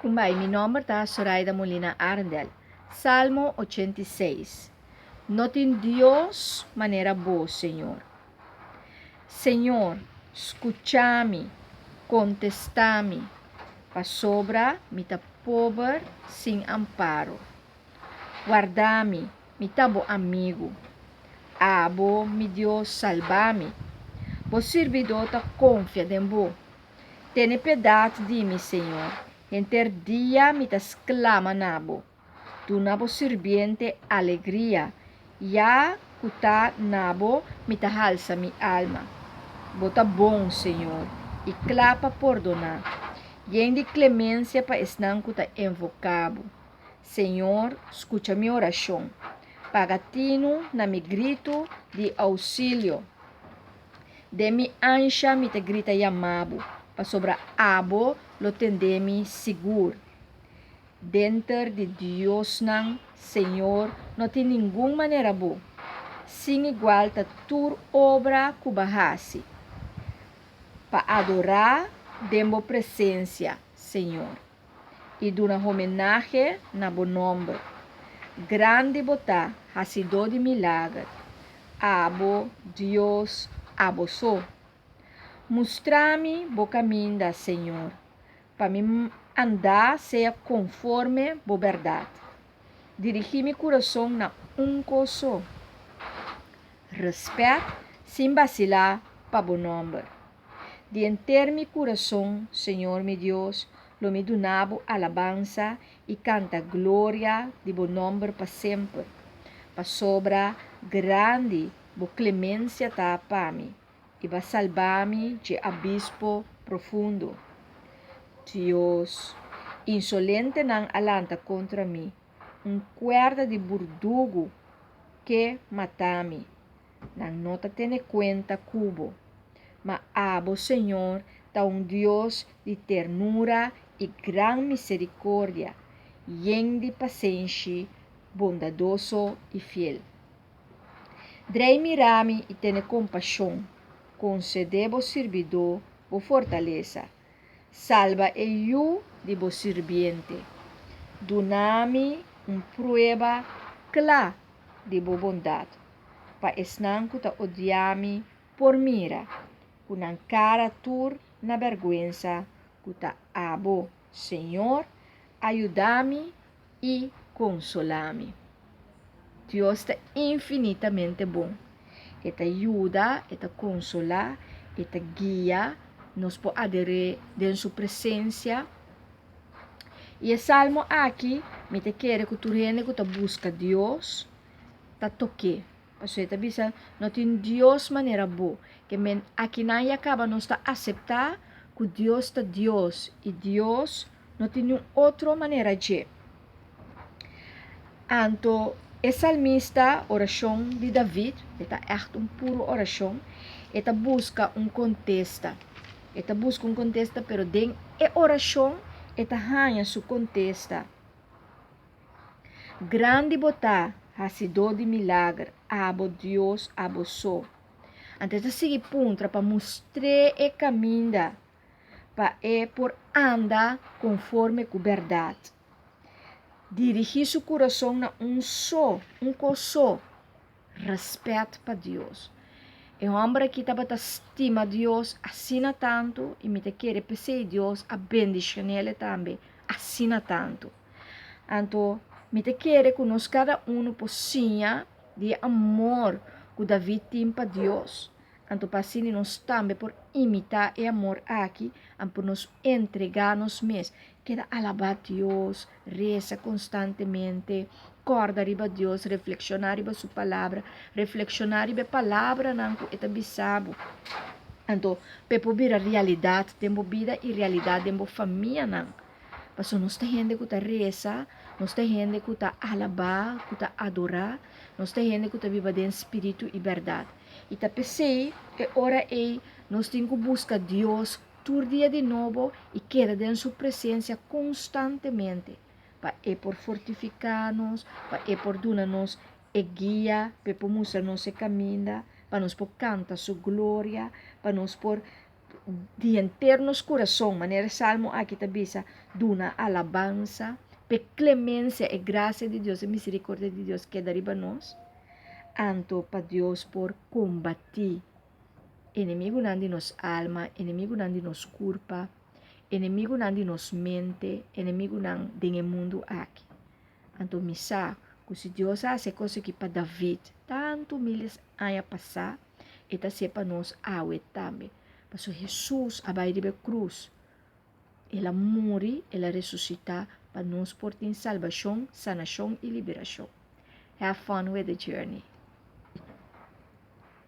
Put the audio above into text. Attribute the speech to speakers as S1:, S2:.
S1: Kumbai, mi nomber ta Soraida Molina Arendel. Salmo 86. No tin Dios manera bo, Señor. Señor, skucha mi, kontestá mi, pasobra mi ta pober sin amparo. Warda mi, mi ta bo amigu. Abo, mi Dios, salba mi. Bo sirbidó ta konfia den bo. Tene piedat di mi, Señor, henter dia mi ta sklama na bo. Duna bo sirbiente alegria, ya ku ta na bo mi ta halsa mi alma. Bo ta bon, Señor, i kla pa pordoná, yen di klemensia pa esnan ku ta invoká bo. Señor, skucha mi orashon. Paga tinu na mi gritu di ousilio. Den mi ansha mi ta grita yama bo, pasobra abo lo tende mi sigur. Denter di diosnan, Señor, no tin ningun manera bo. Sin igual ta tur obra ku bo a hasi. Pa adorá den bo presensia, Señor, i duna homenahe na bo nòmber. Grandi bo ta, hasidó di milager. Abo, Dios, abo so. Mustra mi bo kaminda, Señor, pa mi andá sea konforme bo bèrdat. Dirigí mi kurason na un kos so, rèspèt sin basilá pa bo nòmber. Di henter mi kurason, Señor mi Dios, lo mi duna bo alabansa i kanta gloria di bo nòmber pa semper, pasobra grandi bo klemensia ta pa mi, i bo a salba mi dje abispo profundo. Dios, insolentenan a lanta kontra mi, un kuerda di burdugu ke mata mi. Nan no ta tene kuenta ku bo. Ma abo, Señor, ta un Dios di ternura i gran miserikordia, yen di pasenshi, bondadoso i fiel. Drei mira mi i tene kompashon, konsedé bo sirbidó bo fortalesa. Salba e yu di bo sirbiente. Duna mi un prueba kla di bo bondat, pa esnan ku ta odia mi por mira ku nan kara tur na bèrgwensa ku ta abo, Señor, a yuda mi i konsolá mi. Dios ta infinitamente bon. E ta yuda, e ta konsolá, e ta guia, nos por ader'é den su presensia. I e salmo aki mi ta kere ku tur hende ku ta buska Dios ta tok'é. Pasobra e ta bisa, No tin Dios manera bo. Ke men akinan ya kaba nos ta aseptá ku Dios ta Dios i Dios no tin niun otro manera dje. Anto e salmista, orashon di David, e ta ègt un puru orashon, e ta buska un kontesta. E ta buska un kontesta, pero den e orashon e ta haña su kontesta. Grandi bo ta, hasidó di milager, abo Dios, abo so. Anto e ta sigui puntra pa mustr'é e kaminda pa e por anda konforme ku bèrdat. Dirigí su kurason na un so, un kos so, rèspèt pa Dios. E hòmber akí tabata stima Dios asina tantu i mi ta kere p'esei Dios a bendishon'é tambe asina tantu. Anto mi ta kere ku nos kada unu por siña di e amor ku David tin pa Dios. Anto pa asina nos tambe por imitá e amor aki, anto nos entregá nos mes, keda alabá Dios, resa konstantemente, kòrda riba Dios, reflekshoná riba su Palabra, reflekshoná riba e palabranan ku e ta bisa bo. Anto p'e por bira realidat den bo bida i realidat den bo famianan. Pasobra nos ta hende ku ta resa, nos ta hende ku ta alabá, ku ta adorá, nos ta hende ku ta biba den spiritu i bèrdat. I ta p'esei e ora ei nos tin ku buska Dios tur dia di nobo i keda den su presensia konstantemente, pa e por fortifiká nos, pa e por duna nos e guia, pa e por mustra nos e kaminda, pa nos por kanta su gloria, pa nos por. di henter nos kurason, manera e salmo aki ta bisa, duna alabansa p'e klemensia, e grasia di Dios, e miserikordia di Dios keda riba nos, anto pa Dios por kombatí enemigunan di nos alma, enemigunan di nos kurpa, enemigunan di nos mente, enemigunan den e mundu aki. Anto mi sa ku si Dios a hasi e kos aki pa David tantu miles aña pasá, e ta hasié pa nos awe tambe. Pasobra Hesus a bai riba e krus, el a muri, el a resusitá pa nos por tin salbashon, sanashon i liberashon. Have fun with the journey.